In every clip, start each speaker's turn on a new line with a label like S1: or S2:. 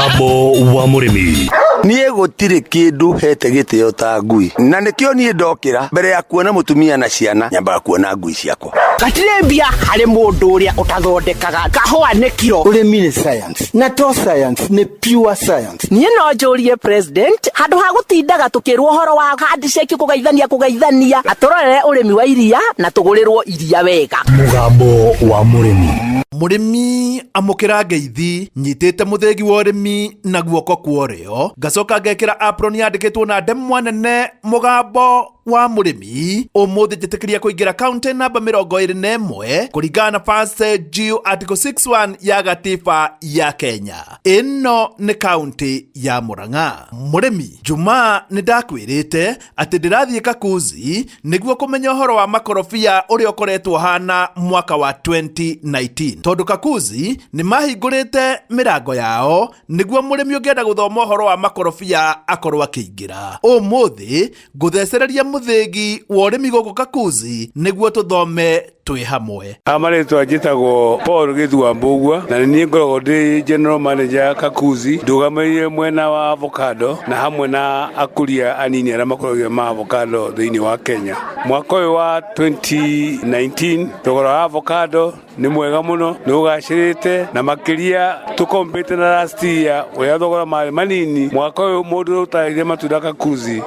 S1: Mũgambo wa mũrĩmi.
S2: Niĩ gũtirĩ kĩndũ hete gĩtĩo ta ngui, na nĩkĩo niĩ ndokĩra mbere ya kuona mũtumia na ciana nyambaga kuona ngui ciakwa.
S3: Gatirĩ mbia harĩ mũndũ ũrĩa ũtathondekaga kahũa nĩ kiro.
S4: Ũrĩmi nĩ science, na to science, nĩ pure science.
S3: Niĩ no njũrie president, handũ ha gũtindaga tũkĩrwo ũhoro wa handshake, kũgeithania kũgeithania, atũrorere ũrĩmi wa iria na tũgũrĩrwo iria wega.
S1: Mũgambo wa mũrĩmi.
S5: Mũrĩmi, amũkĩra ngeithi. Nyitĩte mũthĩgi wa ũrĩmi na guoko kwa ũrĩo, ngacoka ngekĩra apron yandĩkĩtwo na ndemwa nene "Mũgambo wa mũrĩmi". Ũmũthĩ njĩtĩkĩria kũingĩra kaunti namba 21 kũringana na First G Article 61 ya gatiba ya Kenya. Ĩno nĩ kaunti ya Murang'a. Mũrĩmi, Jumaa nĩ ndakwĩrĩte atĩ ndĩrathiĩ Kakuzi nĩguo kũmenya ũhoro wa makorobia ũrĩa ũkoretwo hana mwaka wa 2019, tondũ Kakuzi nĩ mahingũrĩte mĩrango yao nĩguo mũrĩmi ũngĩenda gũthoma ũhoro wa makorobia akorwo akĩingĩra. Ũmũthĩ ngũthecereria mũthĩgi wa ũrĩmi gũkũ Kakuzi nĩguo tũthome twĩ hamwe.
S6: Amarĩtwa njĩtagwo Paul Gĩthua Mbũgua, na nĩ niĩ ngoragwo ndĩ general manager Kakuzi, ndũgamĩrĩire mwena wa avocado na hamwe na akũria anini arĩa makũragia ma avocado thĩinĩ wa Kenya. Mwaka ũyũ wa 2019 thogora wa avocado nĩ mwega mũno, nĩ ũgacĩrĩte na makĩria tũkompĩte na last year ũrĩa thogora marĩ manini. Mwaka ũyũ mũndũ ũtarĩire matunda Kakuzi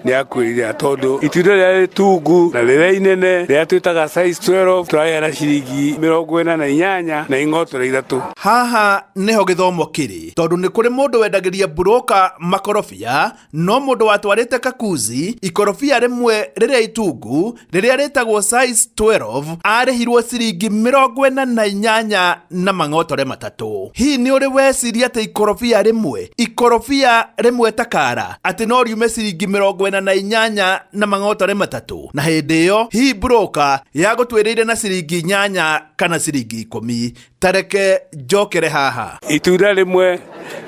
S6: nĩ akwĩrira, tondũ itunda rĩrĩa rĩtungu na rĩrĩa inene rĩrĩa twĩtaga size 12 tũrarĩha na ciringi 48 na ing'otore 3.
S5: Haha nĩho gĩthomo kĩrĩ, tondũ nĩ kũrĩ mũndũ wendagĩria buroka makorobia, no mũndũ watwarĩte Kakuzi ikorobia rĩmwe rĩrĩa itungu rĩrĩa rĩtagwo size 12 arĩhirwo ciringi 48 na mang'otore 3. Hihi nĩ ũrĩ weciria atĩ ikorobia rĩmwe takara atĩ no riume ciringi 48 na mang'otore 3? Na hĩndĩ ĩyo hihi buroka yagũtwĩrĩire na ciringi 8 kana ciringi 10. Tareke njokere haha.
S6: Itunda rĩmwe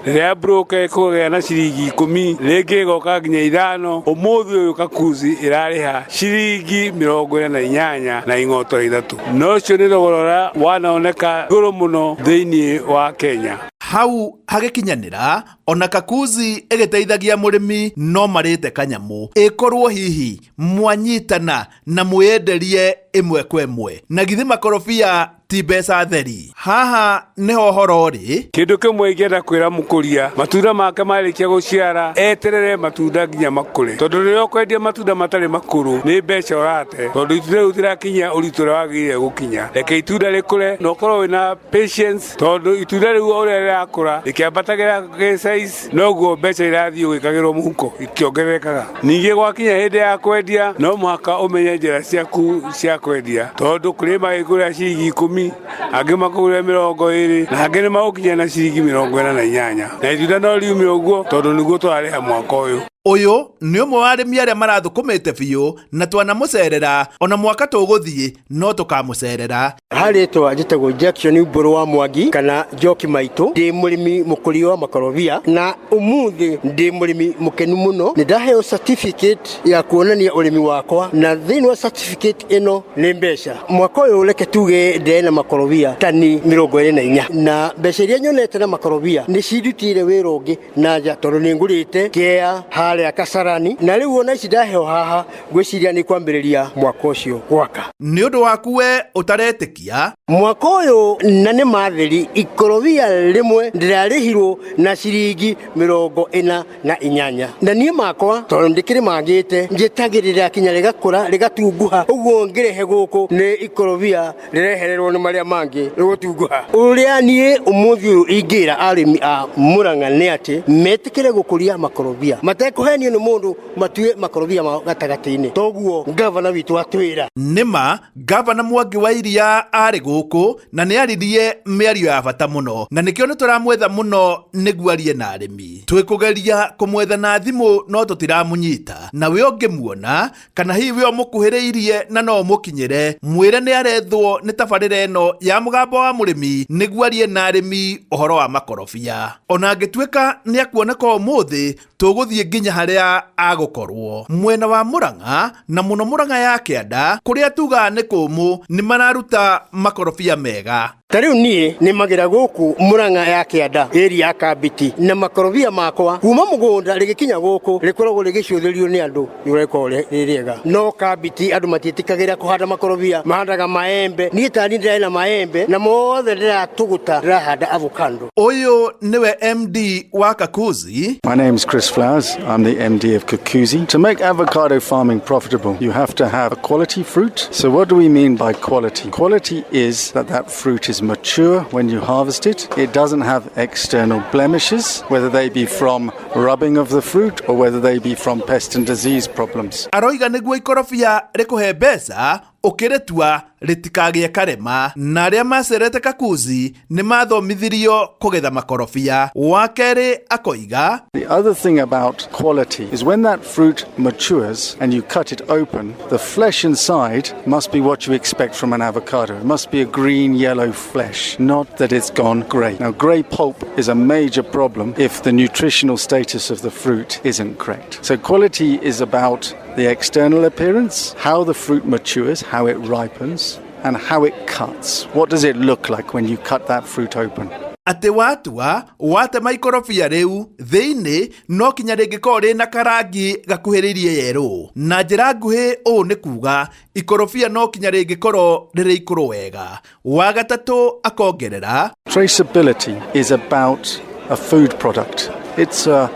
S6: rĩrĩa broker ĩkũgĩa na ciringi 10, rĩngĩ ĩgoka nginya 5, ũmũthĩ ũyũ Kakuzi ĩrarĩha ciringi 48 na ing'otore 3, na ũcio nĩ thogora ũrĩa wanaoneka igũrũ mũno thĩinĩ wa Kenya.
S5: Hau hagĩkinyanĩra ona Kakuzi ĩgĩteithagia mũrĩmi no marĩte kanyamũ, ĩkorwo hihi mwanyitana na mwĩenderie ĩmwe kwa ĩmwe, na githĩ makorobia ti mbeca theri? Haha nĩho ũhoro ũrĩ.
S6: Kĩndũ kĩmwe ingĩenda kwĩra mũkũria, matunda make marĩkia gũciara eterere matunda nginya makũre, tondũ rĩrĩa ũkwendia matunda matarĩ makũrũ nĩ mbeca ũrate, tondũ itunda rĩu rĩtirakinyia ũritũ ũrĩa wagĩrĩire gũkinya. Reke itunda rĩkũre na ũkorwo wĩna patience, tondũ itunda rĩu o ũrĩa rĩrakũra rĩkĩambatagĩra gĩ size, noguo mbeca irathiĩ ũgĩkagĩrwo mũhuko ikĩongererekaga. Ningĩ gwakinya hĩndĩ ya kwendia, no mũhaka ũmenye njĩra ciaku cia kwendia, tondũ kũrĩ magĩkũrĩra ciringi 10, angĩ makũgũrĩra 20, na angĩ nĩ magũkinya na ciringi 48, na itunda no riume ũguo tondũ nĩguo tũrarĩha mwaka ũyũ.
S5: Ũyũ nĩ ũmwe wa arĩmi arĩa marathũkũmĩte biũ na twanamũcerera, ona mwaka tũgũthiĩ no tũkamũcerera.
S4: Harĩtwa njĩtagwo Jackson Mbũrũ wa Mwangi kana Njoki Maitũ. Ndĩ mũrĩmi mũkũria wa makorobia, na ũmũthĩ ndĩ mũrĩmi mũkenu mũno. Nĩ ndaheo certificate ya kuonania ũrĩmi wakwa, na thĩinĩ wa certificate ĩno nĩ mbeca. Mwaka ũyũ reke tuge ndĩrĩ na makorobia tani 24, na mbeca iria nyonete na makorobia nĩ cindutĩire wĩra ũngĩ na nja, tondũ nĩ ngũrĩte kea harĩa Kasarani, na rĩu ona ici ndaheo haha ngwĩciria nĩ kwambĩrĩria mwaka ũcio gwaka.
S5: Nĩ ũndũ waku we ũtaretĩkia.
S4: Mwaka ũyũ na nĩ matheri ikorobia rĩmwe ndĩrarĩhirwo na ciringi 48, na niĩ makwa tondũ ndĩkĩrĩ mangĩte njĩtagĩrĩra kinya rĩgakũra rĩgatunguha ũguo ngĩrehe gũkũ nĩ ikorobia rĩrehererwo nĩ marĩa mangĩ rĩgũtunguha. Ũrĩa niĩ ũmũthĩ ũyũ ingĩra arĩmi a Mũrang'a nĩ atĩ metĩkĩre gũkũria makorobia matekũhenio nĩ mũndũ, matue makorobia mao gatagatĩ-inĩ, toguo ngavana witũ atwĩra.
S5: Nĩma ngavana Mwangi wa Iria arĩ gũkũ na nĩ aririe mĩario ya bata mũno, na nĩkĩo nĩ tũramwetha mũno nĩguo arie na arĩmi. Twĩkũgeria kũmwetha na thimũ no tũtiramũnyita, na we ũngĩmuona kana hihi we ũmũkuhĩrĩirie na no ũmũkinyĩre, mwĩre nĩ arethwo nĩ tabarĩra ĩno ya Mũgambo wa Mũrĩmi nĩguo arie na arĩmi ũhoro wa makorobia. Ona angĩtuĩka nĩ akuoneka ũmũthĩ, tũgũthiĩ nginya harĩa agũkorwo mwena wa Murang'a na mũno Murang'a ya kĩanda kũrĩa tugaga nĩ kũmũ nĩ mararuta makorobia mega.
S4: Ta rĩu niĩ nĩmagĩra gũkũ Murang'a ya kĩanda area ya Kambiti, na makorobia makwa kuma mũgũnda rĩgĩkinya gũkũ rĩkoragwo rĩgĩcũthĩrĩrio nĩ andũ rĩkoragwo rĩ rĩega. No Kambiti andũ matiĩtĩkagĩra kũhanda makorobia, mahandaga maembe. Niĩ tani ndĩrarĩ na maembe na mothe ndĩratũgũta ndĩrahanda avocado.
S5: Ũyũ nĩwe MD wa Kakuzi.
S7: My name's Chris Flowers. I'm the MD of Kakuzi. To make avocado farming profitable, you have to have a quality fruit. So what do we mean by quality? Quality is that that fruit is mature when you harvest it. It doesn't have external blemishes, whether they be from rubbing of the fruit or whether they be from pest and disease problems.
S5: Aroiga nĩguo ikorobia rĩkũhe mbeca ũkĩrĩtua rĩtikagĩe karema, na arĩa macerete Kakuzi nĩ mathomithirio kũgetha makorobia. Wa kerĩ akoiga,
S7: The other thing about quality is when that fruit matures and you cut it open, the flesh inside must be what you expect from an avocado. It must be a green yellow flesh, not that it's gone grey. Now, grey pulp is a major problem if the nutritional status of the fruit isn't correct. So quality is about the external appearance, how the fruit matures, how it ripens, and how it cuts. What does it look like when you cut that fruit open?
S5: Atĩ watua watema ikorobia rĩu thĩinĩ no kinya rĩngĩkorwo rĩna karangi gakuhĩrĩirie yerũ. Na njĩra nguhĩ ũũ nĩ kuga ikorobia no kinya rĩngĩkorwo rĩrĩ ikũrũ wega. Wa gatatũ akongerera,
S7: Traceability is about a food product. It's a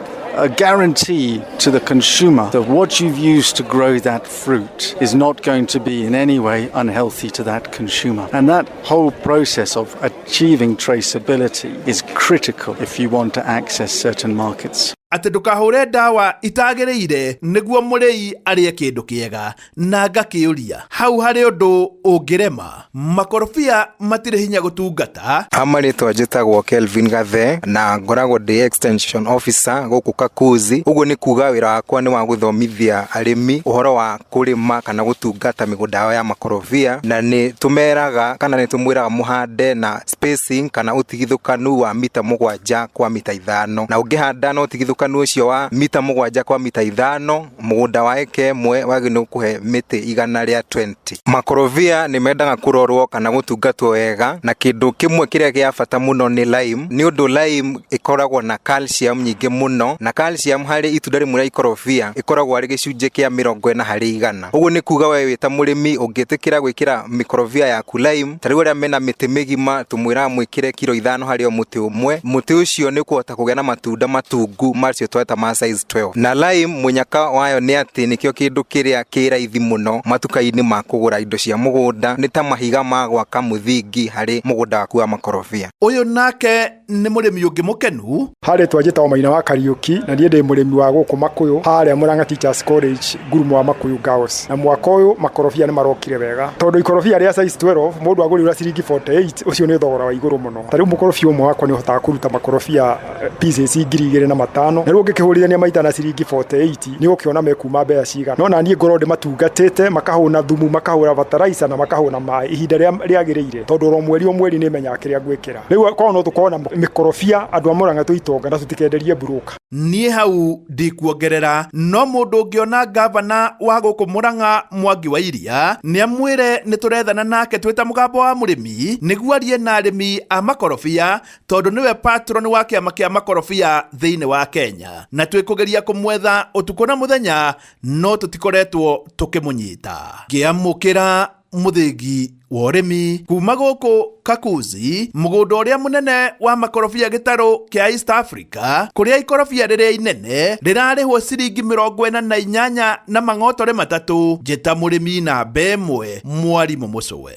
S7: guarantee to the consumer that what you've used to grow that fruit is not going to be in any way unhealthy to that consumer. And that whole process of achieving traceability is critical if you want to access certain markets.
S5: Atĩ ndũkahũre ndawa itagĩrĩire nĩguo mũrĩi arĩe kĩndũ kĩega. Na ngakĩũria hau harĩ ũndũ ũngĩrema, makorobia matirĩ hinya gũtungata.
S8: Amarĩtwa njĩtagwo Kelvin Gathe na ngoragwo ndĩ extension officer gũkũ Kakuzi. Ũguo nĩ kuga wĩra wakwa nĩ wa gũthomithia arĩmi ũhoro wa kũrĩma kana gũtungata mĩgũnda yao ya makorobia, na nĩ tũmeraga kana nĩ tũmwĩraga mũhande na spacing kana ũtigithũkanu wa mita 7 kwa mita 5, na ũngĩhanda na ũtigithũkanu ũcio wa mita 7 kwa mita 5 mũgũnda wa eka ĩmwe wagĩrĩirwo kũhe mĩtĩ 120. Makorobia nĩ mendaga kũrorwo kana gũtungatwo wega, na kĩndũ kĩmwe kĩrĩa gĩa bata mũno nĩ lime, nĩ ũndũ lime ĩkoragwo na calcium nyingĩ mũno, na calcium harĩ itunda rĩmwe rĩa ikorobia ĩkoragwo arĩ gĩcunjĩ kĩa 40 harĩ 100. Ũguo nĩ kuga we wĩ ta mũrĩmi ũngĩtĩkĩra gwĩkĩra mĩkorobia yaku lime, ta rĩu arĩa mena mĩtĩ mĩgima tũmwĩraga mwĩkĩre kiro 5 harĩ o mũtĩ ũmwe, mũtĩ ũcio nĩ ũkũhota kũgĩa na matunda matungu macio tweta ma size 12. Na lime mũnyaka wayo nĩ atĩ nĩkĩo kĩndũ kĩrĩa kĩ raithi mũno matuka-inĩ ma kũgũra indo cia mũgũnda, nĩ ta mahiga ma gwaka mũthingi harĩ mũgũnda waku wa makorobia.
S5: Ũyũ nake nĩ mũrĩmi ũngĩ mũkenu.
S9: Harĩ twanjĩtagwo Maina wa Kariũki, na niĩ ndĩ mũrĩmi wa gũkũ Makuyu harĩa Murang'a Teachers College ngurumo wa Makuyu Girls. Na mwaka ũyũ makorobia nĩ marokire wega, tondũ ikorobia rĩa size 12 mũndũ agũrĩra ciringi 48, ũcio nĩ thogora wa igũrũ mũno. Ta rĩu mũkorobia ũmwe wakwa nĩ ũhotaga kũruta makorobia pieces 2500, na rĩu ũngĩkĩhũrithania maita na ciringi 48 nĩ ũkĩona mekuma mbeca cigana. No na niĩ ngorwo ndĩmatungatĩte, makahũna thumu, makahũra fertilizer na makahũna maĩ ihinda rĩagĩrĩire, tondũ oro mweri o mweri nĩ menyaga kĩrĩa ngwĩkĩra. Rĩu korwo no tũkorwo na mĩkorobia andũ a Murang'a twĩ itonga na tũtikenderie mburũka.
S5: Niĩ hau ndikuongerera, no mũndũ ũngĩona gavana wa gũkũ Murang'a Mwangi wa Iria nĩ amwĩre nĩ tũrethana nake twĩ ta mũgambo wa mũrĩmi nĩguo arie na arĩmi a makorobia, tondũ nĩwe patron wa kĩama kĩa makorobia thĩinĩ wa Kenya, na twĩkũgeria kũmwetha ũtukũ na mũthenya no tũtikoretwo tũkĩmũnyita. Ngĩamũkĩra mũthĩgi wa ũrĩmi kuma gũkũ Kakuzi, mũgũnda ũrĩa mũnene wa makorobia gĩtarũ kĩa East Africa, kũrĩa ikorobia rĩrĩa inene rĩrarĩhwo ciringi 48 na mang'otore 3. Njĩta mũrĩmi namba 1 mwarimũ mũcũwe.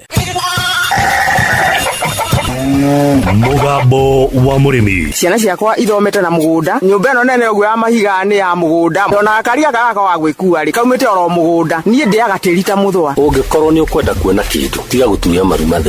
S1: Mũgambo wa mũrĩmi.
S10: Ciana ciakwa ithomete na mũgũnda, nyũmba ĩno nene ũguo ya mahiga nĩ ya mũgũnda, ona karia gaka wa gwĩkua rĩ kaumĩte oro mũgũnda. Niĩ ndĩaga tĩri ta mũthũa.
S11: Ũngĩkorwo nĩ ũkwenda kuona kĩndũ, tiga gũturia maru mathe.